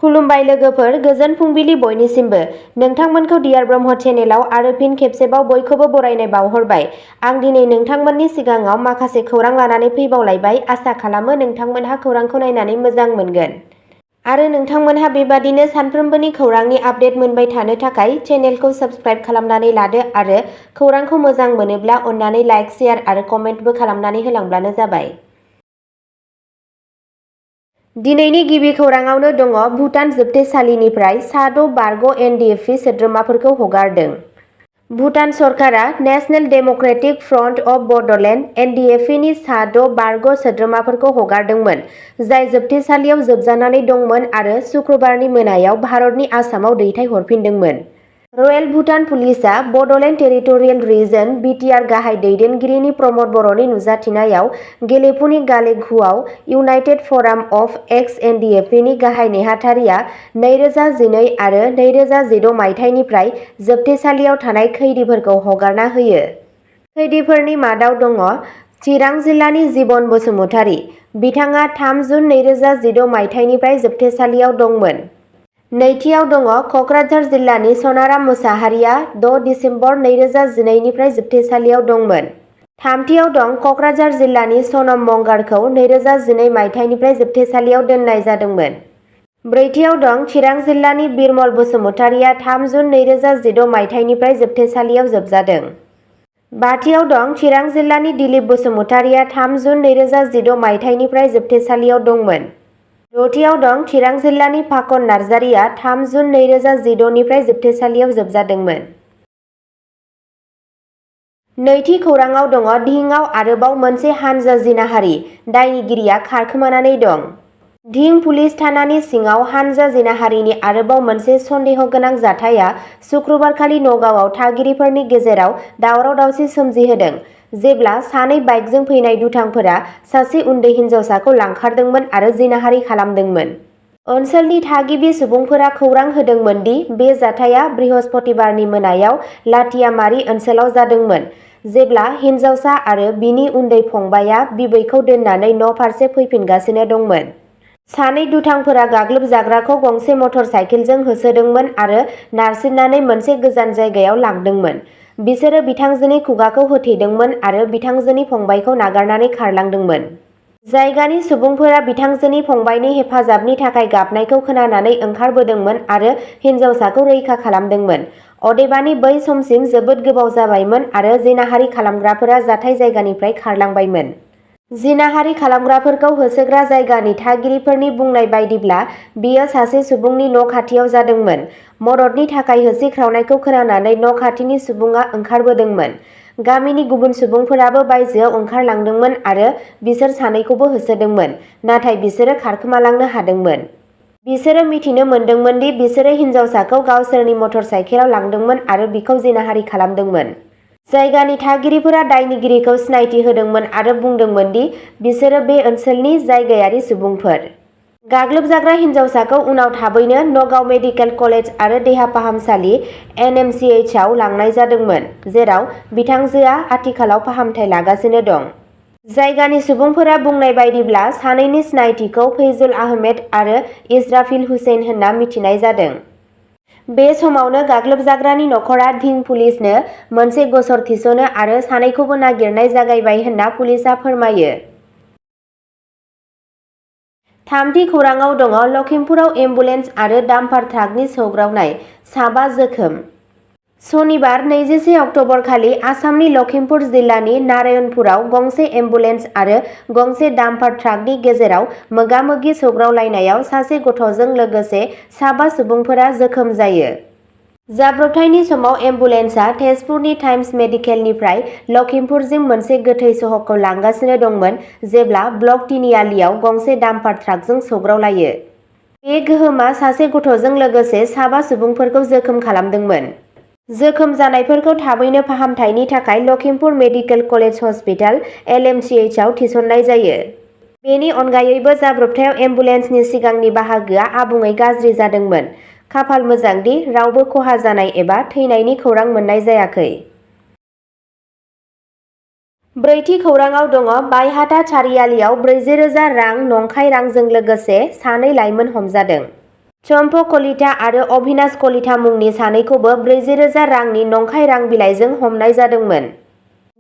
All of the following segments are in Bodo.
खुलुमबाय लोगोफोर, गोजोन फुंबिलि बयनिसिमबो। नोंथांमोनखौ डियार ब्रह्म चेनेलाव आरो फिन खेबसेबाव बयखौबो बरायनाय बावहरबाय। आं दिनै नोंथांमोननि सिगाङाव माखासे खौरां लानानै फैबावलायबाय। आसा खालामो नोंथांमोनहा खौरांखौ नायनानै मोजां मोनगोन। आरो नोंथांमोनहा बेबादिनो सानफ्रोमबोनि खौरांनि आपडेट मोनबाय थानो थाखाय चेनेलखौ साबस्क्राइब खालामनानै लादो आरो खौरांखौ मोजां मोनोब्ला अन्नानै लाइक, शेयार आरो कमेन्टबो खालामनानै होलांब्लानो जाबाय। दिनैनि गिबि खौराङावनो दङ भुटान जोबथेसालिनिफ्राय सा 6 बारग' एनडिएफबि सोद्रोमाफोरखौ हगारदों। भुटान सरकारा National Democratic Front of Bodoland एनडिएफबिनि सा 6 बारग' सोद्रोमाफोरखौ हगारदोंमोन, जाय जोबथेसालियाव जोबजानानै दंमोन आरो सुक्रुबारनि मोनायाव भारतनि आसामाव दैथायहरफिनदोंमोन। रयेल भुटान पुलिसआ बड'लेण्ड टेरिटरियेल रिजन बिटिआर गाहाय दैदेनगिरिनि प्रमद बर'नि नुजाथिनायाव गेलेफुनि गालेघुआव इउनाइटेड फराम अफ एक्स एनडिएफबिनि गाहाय नेहाथारिया 2012 आरो 2016 मायथाइनिफ्राय जोबथेसालियाव थानाय खैदीफोरखौ हगारना होयो। खैदीफोरनि मादाव दङ चिरां जिल्लानि जिबन बसुमतारी। बिथाङा 3 जुन 2016 मायथाइनिफ्राय जोबथेसालियाव दंमोन। नैथियाव दङ क'क्राझार जिल्लानि सनाराम मुसाहारिया 6 दिसेम्बर 2012 निफ्राय जोबथेसालियाव दंमोन। थामथियाव दं क'क्राझार जिल्लानि सनम मंगारखौ 2012 मायथाइनिफ्राय जोबथेसालियाव दोननाय जादोंमोन। ब्रैथियाव दं चिरां जिल्लानि बिरमल बसुमतारीया 3 जुन 2016 मायथाइनिफ्राय जोबथेसालियाव जोबजादों। बाथियाव दं चिरां जिल्लानि दिलीप बसुमतारीया 3 जुन 2016 मायथाइनिफ्राय जोबथेसालियाव दंमोन। दथियाव दं चिरां जिल्लानि फाखन नार्जारिया 3 जुन 2016 निफ्राय जोबथेसालियाव जोबजादोंमोन। नैथि खौराङाव दङ धिंआव आरोबाव मोनसे हानजा जिनाहारि, दायनिगिरिया खारखोमानानै दं। धिं पुलिस थानानि सिङाव हानजा जिनाहारिनि आरोबाव मोनसे सन्देह गोनां जाथाया सुक्रुबारखालि नगावआव थागिरिफोरनि गेजेराव दावराव-दावसि सोमजिहोदों, जेब्ला सानै बाइकजों फैनाय दुथांफोरा सासे उन्दै हिनजावसाखौ लांखारदोंमोन आरो जिनाहारि खालामदोंमोन। ओनसोलनि थागिबि सुबुंफोरा खौरां होदोंमोन दि बे जाथाया बृहस्पतिबारनि मोनायाव लाटियामारि ओनसोलाव जादोंमोन, जेब्ला हिनजावसा आरो बिनि उन्दै फंबायआ बिबैखौ दोननानै न'फारसे फैफिनगासिनो दंमोन। सानै दुथांफोरा गाग्लोबजाग्राखौ गंसे मटर साइकेलजों होसोदोंमोन आरो नारसिननानै मोनसे गोजान जायगायाव लांदोंमोन। बिसोरो बिथांजोनि खुगाखौ होथेदोंमोन आरो बिथांजोनि फंबायखौ नागारनानै खारलांदोंमोन। जायगानि सुबुंफोरा बिथांजोनि फंबायनि हेफाजाबनि थाखाय गाबनायखौ खोनानानै ओंखारबोदोंमोन आरो हिनजावसाखौ रैखा खालामदोंमोन। अदेबानि बै समसिम जोबोद गोबाव जाबायमोन आरो जिनाहारि खालामग्राफोरा जाथाय जायगानिफ्राय खारलांबायमोन। जिनाहारि खालामग्राफोरखौ होसोग्रा जायगानि थागिरिफोरनि बुंनाय बायदिब्ला बेयो सासे सुबुंनि न' खाथियाव जादोंमोन। मददनि थाखाय होसिख्रावनायखौ खोनानानै न' खाथिनि सुबुङा ओंखारबोदोंमोन। गामिनि गुबुन सुबुंफोराबो बायजोआव ओंखारलांदोंमोन आरो बिसोर सानैखौबो होसोदोंमोन, नाथाय बिसोरो खारखोमालांनो हादोंमोन। बिसोरो मिथिनो मोन्दोंमोन दि बिसोरो हिनजावसाखौ गावसोरनि मटर साइकेलाव लांदोंमोन आरो बिखौ जिनाहारि खालामदोंमन। जायगानि थागिरिफोरा दायनिगिरिखौ सिनायथि होदोंमोन आरो बुंदोंमोन दि बिसोरो बे ओनसोलनि जायगायारि सुबुंफोर। गाग्लोबजाग्रा हिनजावसाखौ उनाव थाबैनो नगाव मेडिकेल कलेज आरो देहा फाहामसालि एनएमसिएचआव लांनाय जादोंमोन, जेराव बिथांजोआ आथिखालाव फाहामथाय लागासिनो दं। जायगानि सुबुंफोरा बुंनाय बायदिब्ला सानैनि सिनायथिखौ फैजुल आहमेद आरो इस्राफिल हुसैन होनना मिथिनाय जादों। बे समावनो गाग्लोबजाग्रानि नखरा धिं पुलिसनो मोनसे गसर थिसनो आरो सानैखौबो नागिरनाय जागायबाय होनना पुलिसआ फोरमायो। थामथि खौराङाव दङ लखिमपुराव एम्बुलेन्स आरो डाम्पार ट्राकनि सौग्रावनाय, साबा जोखोम। सनिबार 21 अक्ट'बर खालि आसामनि लखिमपुर जिल्लानि नारायणपुराव गंसे एम्बुलेन्स आरो गंसे डाम्पार ट्राकनि गेजेराव मोगा-मोगि सौग्रावलायनायाव सासे गथ'जों लोगोसे साबा सुबुंफोरा जोखोम जायो। जाब्रबथायनि समाव एम्बुलेन्सआ तेजपुरनि टाइम्स मेडिकेलनिफ्राय लखिमपुरसिम मोनसे गोथै सह'खौ लांगासिनो दंमोन जेब्ला ब्लक तिनिआलियाव गंसे डाम्पार ट्राकजों सौग्रावलायो। बे गोहोमआ सासे गथ'जों लोगोसे साबा सुबुंफोरखौ जोखोम खालामदोंमोन। जोखोम जानायफोरखौ थाबैनो फाहामथायनि थाखाय लखिमपुर मेडिकेल कलेज हस्पिटाल एलएमसीएचआव थिसननाय जायो। बेनि अनगायैबो जाब्रबथायाव एम्बुलेन्सनि सिगांनि बाहागोआ आबुङै गाज्रि जादोंमोन। खाफाल मोजां दि रावबो खहा जानाय एबा थैनायनि खौरां मोननाय जायाखै। ब्रैथि खौराङाव दङ बायहाटा चारियालियाव 40,000 रां नंखाय रांजों लोगोसे सानै लाइमोन हमजादों। चम्पु कलिता आरो अभिनाश कलिता मुंनि सानैखौबो 40,000 रांनि नंखाय रां बिलाइजों हमनाय जादोंमोन।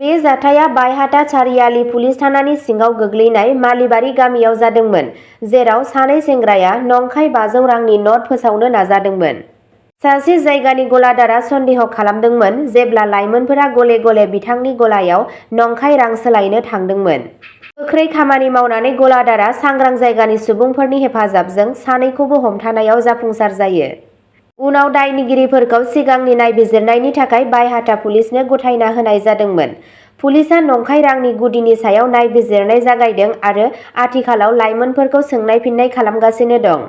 बे जाथाया बायहाटा चारियाली पुलिस थानानि सिङाव गोग्लैनाय मालिबारि गामियाव जादोंमोन, जेराव सानै सेंग्राया नंखाय 500 रांनि नट फोसावनो नाजादोंमोन। सासे जायगानि गलादारआ सन्देह खालामदोंमोन जेब्ला लाइमोनफोरा गले गले बिथांनि गलायाव नंखाय रां सोलायनो थांदोंमोन। गोख्रै खामानि मावनानै गलादारआ सांग्रां जायगानि सुबुंफोरनि हेफाजाबजों सानैखौबो हमथानायाव जाफुंसार जायो। उनाव दायनिगिरिफोरखौ सिगांनि नायबिजिरनायनि थाखाय बायहाटा पुलिसनो गथायना होनाय जादोंमोन। पुलिसआ नंखाय रांनि गुदिनि सायाव नायबिजिरनाय जागायदों आरो आथिखालाव लाइमोनफोरखौ सोंनाय फिननाय खालामगासिनो दं।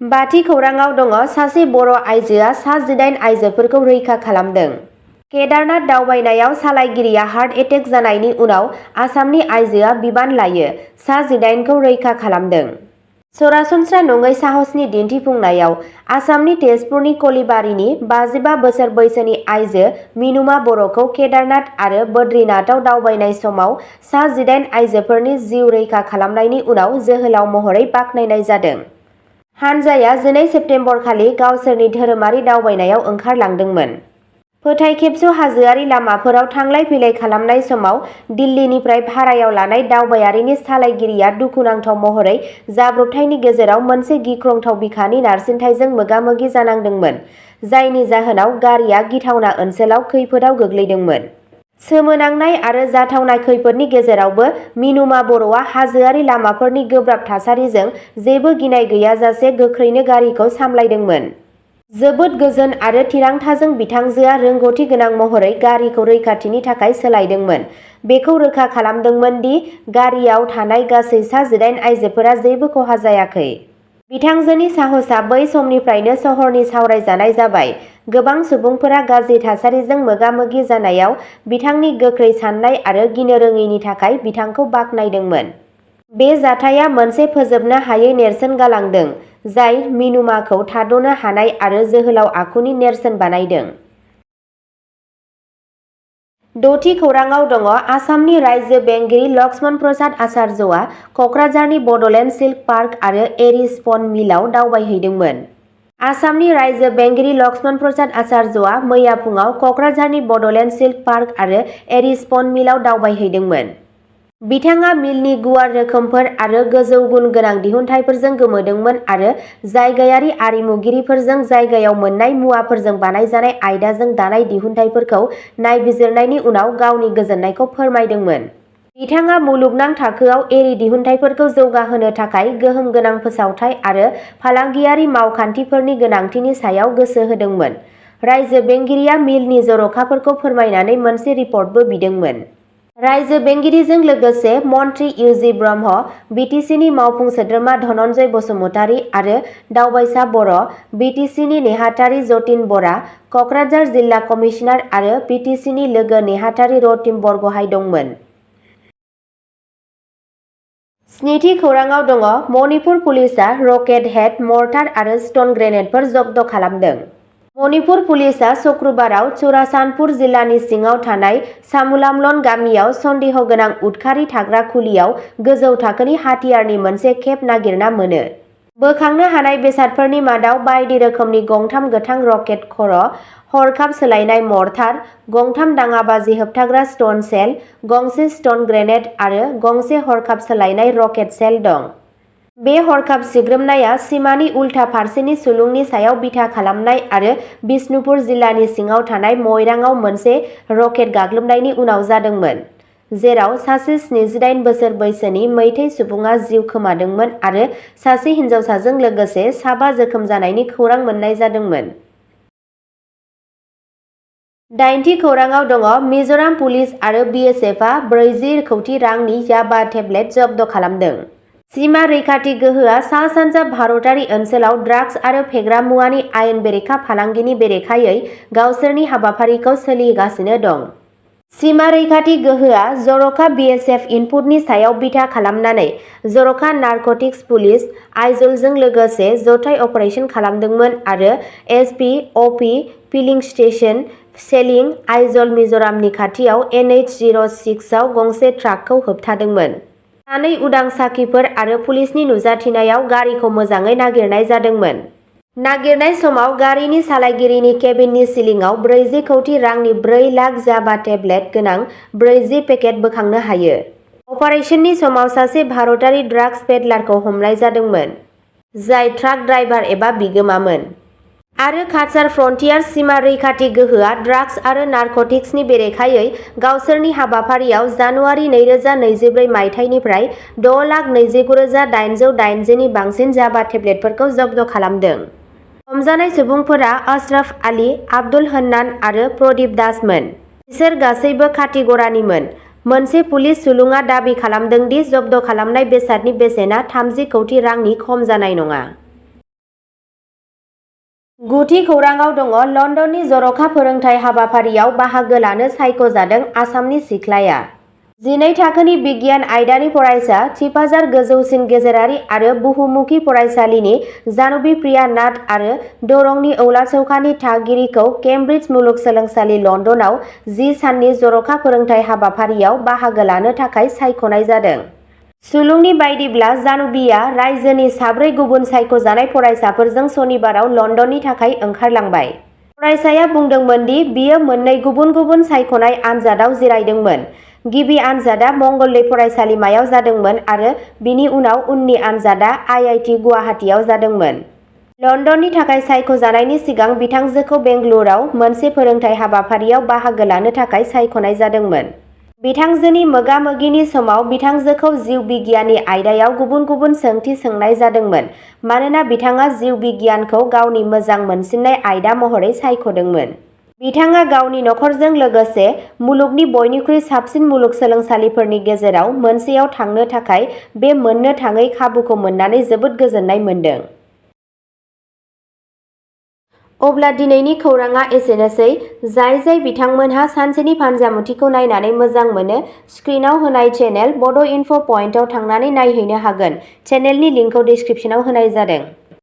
बाथि खौराङाव दङ सासे बर' आइजोआ सा 18 आइजोफोरखौ रैखा खालामदों। केदारनाथ दावबायनायाव सालायगिरिया हार्ट एटेक जानायनि उनाव आसामनि आइजोआ बिबान लायो, सा 18खौ रैखा खालामदों। सरासनस्रा नङै साहसनि दिन्थिफुंनायाव आसामनि तेजपुरनि कलिबारिनि 55 बोसोर बैसोनि आइजो मिनुमा बर'खौ केदारनाथ आरो बद्रीनाथआव दावबायनाय समाव सा 18 आइजोफोरनि जिउ रैखा खालामनायनि उनाव जोहोलाव महरै बाख्नायनाय जादों। हानजाया 12 सेप्तेम्बर खालि गावसोरनि धोरोमारि दावबायनायाव ओंखारलांदोंमोन। फोथायखेबस' हाजोआरि लामाफोराव थांलाय फैलाय खालामनाय समाव दिल्लीनिफ्राय भारायाव लानाय दावबायारिनि सालायगिरिया दुखुनांथाव महरै जाब्रबथायनि गेजेराव मोनसे गिख्रंथाव बिखानि नारसिनथायजों मोगा-मोगि जानांदोंमोन, जायनि जाहोनाव गारिआ गिथावना ओनसोलाव खैफोदाव गोग्लैदोंमोन। सोमोनांनाय आरो जाथावना खैफोदनि गेजेरावबो मिनुमा बर'आ हाजोआरि लामाफोरनि गोब्राब थासारिजों जेबो गिनाय गैयाजासे गोख्रैनो गारिखौ सामलायदोंमोन। जोबोद गोजोन आरो थिरांथाजों बिथांजोआ रोंग'थि गोनां महरै गारिखौ रैखाथिनि थाखाय सोलायदोंमोन, बेखौ रोखा खालामदोंमोन दि गारिआव थानाय गासै सा 18 आइजोफोरा जेबो खहा जायाखै। बिथांजोनि साहसआ बै समनिफ्रायनो सहरनि सावरायजानाय जाबाय। गोबां सुबुंफोरा गाज्रि थासारिजों मोगा-मोगि जानायाव बिथांनि गोख्रै साननाय आरो गिनो रोङैनि थाखाय बिथांखौ बाख्नायदोंमोन। बे जाथाया मोनसे फोजोबनो हायै नेरसोन गालांदों, जाय मिनुमाखौ थाद'नो हानाय आरो जोहोलाव आखुनि नेरसोन बानायदों। द'थि खौराङाव दङ आसामनि रायजो बेंगिरि लक्ष्मण प्रसाद आचार्यआ क'क्राझारनि बड'लेण्ड सिल्क पार्क आरो एरि स्पन मिलआव दावबायहैदोंमोन। आसामनि रायजो बेंगिरि लक्ष्मण प्रसाद आचार्यआ मैया फुङाव क'क्राझारनि बड'लेण्ड सिल्क पार्क आरो एरि स्पन मिलआव दावबायहैदोंमोन। बिथाङा मिलनि गुवार रोखोमफोर आरो गोजौ गुन गोनां दिहुनथायफोरजों गोमोदोंमोन आरो जायगायारि आरिमुगिरिफोरजों जायगायाव मोन्नाय मुवाफोरजों बानायजानाय आयदाजों दानाय दिहुनथायफोरखौ नायबिजिरनायनि उनाव गावनि गोजोननायखौ फोरमायदोंमोन। बिथाङा मुलुगनां थाखोआव एरि दिहुनथायफोरखौ जौगाहोनो थाखाय गोहोम गोनां फोसावथाय आरो फालांगियारि मावखान्थिफोरनि गोनांथिनि सायाव गोसो होदोंमोन। रायजो बेंगिरिया मिलनि जर'खाफोरखौ फोरमायनानै मोनसे रिपर्टबो बिदोंमोन। रायजो बेंगिरिजों लोगोसे मन्थ्रि इउजि ब्रह्म, बिटिसिनि मावफुं सोद्रोमा धनन्जय बसुमतारी आरो दावबायसा बर', बिटिसिनि नेहाथारि जतिन बरा, क'क्राझार जिल्ला कमिसनार आरो बिटिसिनि लोगो नेहाथारि रतिम बरग'हाय दंमोन। स्निथि खौराङाव दङ मणिपुर पुलिसआ रकेट हेड, मर्टार आरो स्टन ग्रेनेडफोर जब्द खालामदों। मणिपुर पुलिसआ शुक्रबाराव चुराचान्दपुर जिल्लानि सिङाव थानाय सामुलामलन गामियाव सन्देह गोनां उदखारि थाग्रा खुलियाव गोजौ थाखोनि हाथियारनि मोनसे खेप नागिरना मोनो। बोखांनो हानाय बेसादफोरनि मादाव बायदि रोखोमनि गंथाम गोथां रकेट खर', हरखाब सोलायनाय मर्टार, गंथाम दाङाबाजि होबथाग्रा स्टन सेल, गंसे स्टन ग्रेनेड आरो गंसे हरखाब सोलायनाय रकेट सेल दं। बे हरखाब सिग्रोमनाया सिमानि उल्था फारसेनि सुलुंनि सायाव बिथा खालामनाय आरो बिष्णुपुर जिल्लानि सिङाव थानाय मयरांआव मोनसे रकेट गाग्लोबनायनि उनाव जादोंमोन, जेराव सासे 78 बोसोर बैसोनि मैथै सुबुङा जिउ खोमादोंमोन आरो सासे हिनजावसाजों लोगोसे साबा जोखोम जानायनि खौरां मोन्नाय जादोंमोन। दाइनथि खौराङाव दङ मिज'राम पुलिस आरो बिएसएफआ 40 कौटि रांनि याबा टेब्लेट जब्द खालामदों। सीमा रैखाथि गोहोआ सा-सानजा भारतारि ओनसोलाव ड्राग्स आरो फेग्रा मुवानि आयेन बेरेखा फालांगिनि बेरेखायै गावसोरनि हाबाफारिखौ सोलिगासिनो दं। सीमा रैखाथि गोहोआ जर'खा बिएसएफ इनपुटनि सायाव बिथा खालामनानै जर'खा नारक'टिक्स पुलिस, आइजलजों लोगोसे जथाय अपारेसन खालामदोंमोन आरो एसपि, अपि, फिलिं स्टेशन, सेलिं, आइजल मिज'रामनि खाथियाव NH-06 आव गंसे ट्राकखौ होबथादोंमोन। सानै उदां साखिफोर आरो पुलिसनि नुजाथिनायाव गारिखौ मोजाङै नागिरनाय जादोंमोन। नागिरनाय समाव गारिनि सालायगिरिनि केबिननि सिलिंआव 40 कौटि रांनि 4 लाख जाबा टेब्लेट गोनां 40 पेकेट बोखांनो हायो। अपारेशननि समाव सासे भारतारि ड्राग्स पेडलारखौ हमनाय जादोंमोन, जाय ट्राक ड्राइभार एबा बिगोमामोन। आरो काचार फ्रन्टियार सिमा रैखाथि गोहोआ ड्राग्स आरो नारकटिक्सनि बेरेखायै गावसोरनि हाबाफारियाव जानुवारि 2024 मायथाइनिफ्राय 6,29,880 नि बांसिन जाबा टेब्लेटफोरखौ जब्द खालामदों। हमजानाय सुबुंफोरा अशरफ आली, आब्दुल हन्नान आरो प्रदीप दासमोन। बिसोर गासैबो काटिगरानिमोन। मोनसे पुलिस सुलुङा दाबि खालामदों दि जब्द खालामनाय बेसादनि बेसेना 30 कौटि रांनि खम जानाय नङा। गुथि खौराङाव दङ लन्दननि जर'खा फोरोंथाय हाबाफारियाव बाहागो लानो सायख'जादों आसामनि सिख्लाया। 12 थाखोनि बिगियान आयदानि फरायसा, थिपाजार गोजौसिन गेजेरारि आरो बहुमुखी फरायसालिनि जानबी प्रिया नाथ आरो दरंनि औलासौखानि थागिरिखौ केम्ब्रिज मुलुगसोलोंसालि लन्दनाव 10 साननि जर'खा फोरोंथाय हाबाफारियाव बाहागो लानो थाखाय सायख'नाय जादों। सुलुंनि बायदिब्ला जानबीआ रायजोनि 4 गुबुन सायख'जानाय फरायसाफोरजों सनिबाराव लन्दननि थाखाय ओंखारलांबाय। फरायसाया बुंदोंमोन दि बियो 2 गुबुन-गुबुन सायख'नाय आनजादाव जिरायदोंमोन। गिबि आनजादा मंगलदै फरायसालिमायाव जादोंमोन आरो बिनि उनाव उननि आनजादा IIT गुवाहाटीआव जादोंमोन। लन्दननि थाखाय सायख'जानायनि सिगां बिथांजोखौ बेंगलुरुआव मोनसे फोरोंथाय हाबाफारियाव बाहागो लानो थाखाय सायख'नाय जादोंमोन। बिथांजोनि मोगा-मोगिनि समाव बिथांजोखौ जिउ बिगियाननि आयदायाव गुबुन-गुबुन सोंथि सोंनाय जादोंमोन मानोना बिथाङा जिउ बिगियानखौ गावनि मोजां मोनसिननाय आयदा महरै सायख'दोंमोन। बिथाङा गावनि नखरजों लोगोसे मुलुगनि बयनिख्रुइ साबसिन मुलुगसोलोंसालिफोरनि गेजेराव मोनसेयाव थांनो थाखाय बे मोननो थाङै खाबुखौ मोननानै जोबोद गोजोननाय मोनदों। अब्ला दिनैनि खौरांआ एसेनोसै। जाय बिथांमोनहा सानसेनि फानजामुथिखौ नायनानै मोजां मोनो, स्क्रिनआव होनाय चेनेल बड इनफ' पइन्टआव थांनानै नायहैनो हागोन। चेनेलनि लिंकखौ डिस्क्रिप्शनाव होनाय जादों।